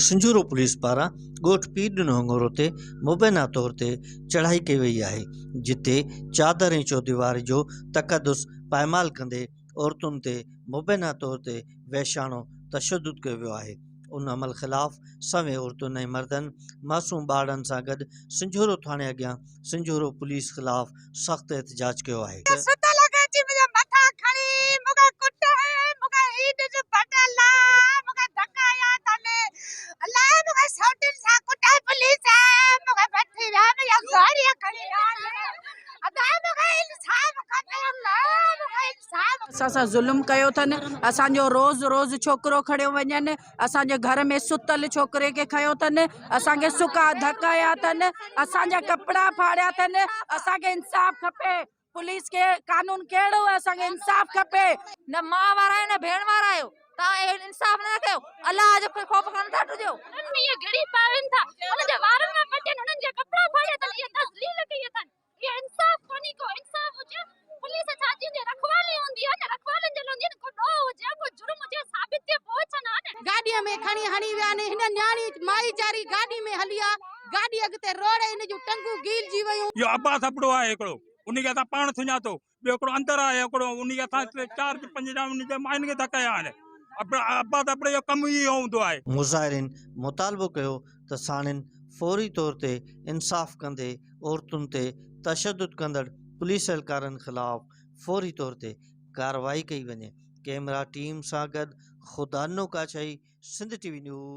Sanjhoro police پاران ڳوٺ پير ڏنو هڱورو تي مبينا طور تي چڙهائي ڪئي وئي آهي، جتي چادر ۽ چوديواري جو تقدس پائمال ڪندي عورتن تي مبينا طور تي وحشياڻو تشدد ڪيو ويو آهي. ان عمل خلاف سوين عورتن ۽ مردن معصوم ٻارڙن سان گڏ سنجهورو ٿاڻي اڳيان سنجهورو پوليس خلاف سخت احتجاج ڪيو آهي. ستل کي اچي منهنجي مٿان کڻي مون کي ڪٽ هنيو مون کي هي ڏس ڦٽل آ مون کي ڌڪ هنيا اٿن الاء مون کي سوٽين سان ڪٽائي پوليس مون کي وٺي ويا منهنجا گاريا کڻي ويا ادا مون کي انصاف کپي الاء مون کي انصاف اسان سان ظلم ڪيو اٿن اسان جو روز روز ڇوڪرو کڻيو وڃن اسان جي گهر ۾ ستل ڇوڪري کي کنيو اٿن اسان کي سڪا ڌڪ هنيا اٿن اسان جا ڪپڙا ڦاڙيا اٿن اسان کي انصاف کپي پوليس کي قانون ڪهڙو آهي اسان کي انصاف کپي. نه ماء وارا آهيو نه ڀيڻ وارا آهيو توهان اهڙو انصاف نه ڪيو الله جو خوف کان نٿا ڊڄو. انهن ۾ اهي گهڙي پون ٿا انهن جي وارن مان پٽين انهن جا ڪپڙا ڦاڙيا اٿن اهي تذليل ڪئي اٿن. اهو انصاف ڪونهي ڪو انصاف هجي پوليس ڇا جي هوندي رکوالي هوندي آهي نه رکوالن جي لاء هوندي آهي نه ڪو ڏوهه هجي ڪو جرم هجي ثابت ٿئي پوء اچن ها نه. گاڏيء ۾ کڻي هڻي ويا ني هن نياڻي مائي چاري گاڏي ۾ هلي آ گاڏي اڳتي روڙي هن جون ٽنگون گيلجي ويون. اهو عباس ابڙو آهي هڪڙو ان کي اسان پاڻ سڃاتو ٻيو هڪڙو اندر آهي هڪڙو ان کي اسان ٽي چار پنج ڄڻا ان جي ماين کي ڌڪ هنيا آهن عباس ابڙي جو ڪم ئي اهو هوندو آهي. مظاهرين مطالبو ڪيو ته ساڻن فوري طور تي انصاف ڪندي عورتن تي تشدد ڪندڙ پوليس اهلڪارن خلاف فوري طور تي ڪارروائي ڪئي وڃي، ڪئميرا ٽيم سان گڏ Khudanno Kachhi, Sindh T V news.